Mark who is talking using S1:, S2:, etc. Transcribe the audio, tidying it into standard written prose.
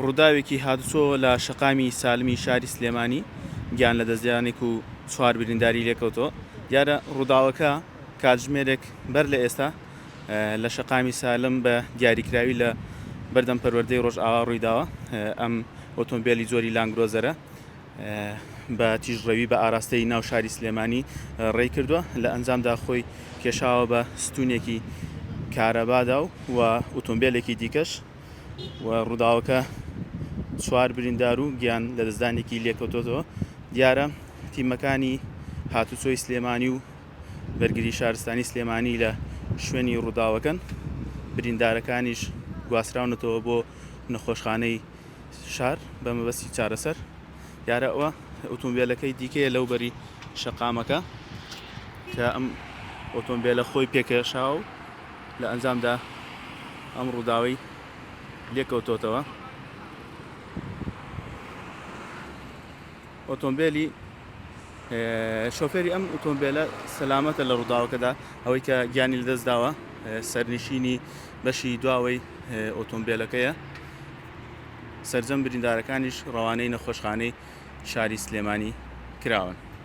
S1: ڕووداوێکی هاتوچۆ لە شەقامی سالمی شاری سلێمانی گیان لەدەستدانێک و چوار برینداری لێکەوتەوە. دیارە ڕووداوەکە کاتژمێرێک بەر لە ئێستا لە شەقامی سالم بە دیاریکراوی لە بەردەم پەروەردەی ڕۆژئاوا ڕوویداوە. ئەم ئۆتۆمبێلی جۆری لانگرۆزەرە بە تیژڕەوی بە ئاراستەی ناو شاری سلێمانی ڕێی کردووە، لە ئەنجامدا خۆی کێشاوە بە ستونێکی کارەبادا و ئۆتۆمبێلێکی دیکەش و ڕووداوەکە چوار بریندار و گیان لەدەستدانێکی لێکەوتۆتەوە. دیارە تیمەکانی هاتوچۆی سلێمانی و بەرگری شارستانی سلێمانی لە شوێنی ڕووداوەکەن، بریندارەکانیش گواستراونەتەوە بۆ نەخۆشخانەی شار بە مەبەستی چارەسەر. دیارە ئەوە ئۆتۆمبیلەکەی دیکەیە لەو بەری شەقامەکە کە ئەم ئۆتۆمبیلە خۆی پێکێشا و لە ئەنجامدا ئەم ڕووداوەی لێکەوتۆتەوە. ئۆتۆمبیلی شۆفێری ئەم ئۆتۆمبیلە سەلامەتە لە ڕووداوەکەدا، ئەوەی کە گیانی لەدەستداوە سەرنشینی بەشی دواوەی ئۆتۆمبیلەکەیە. سەرجەم بریندارەکانیش ڕەوانەی نەخۆشخانەی شاری سلێمانی کراون.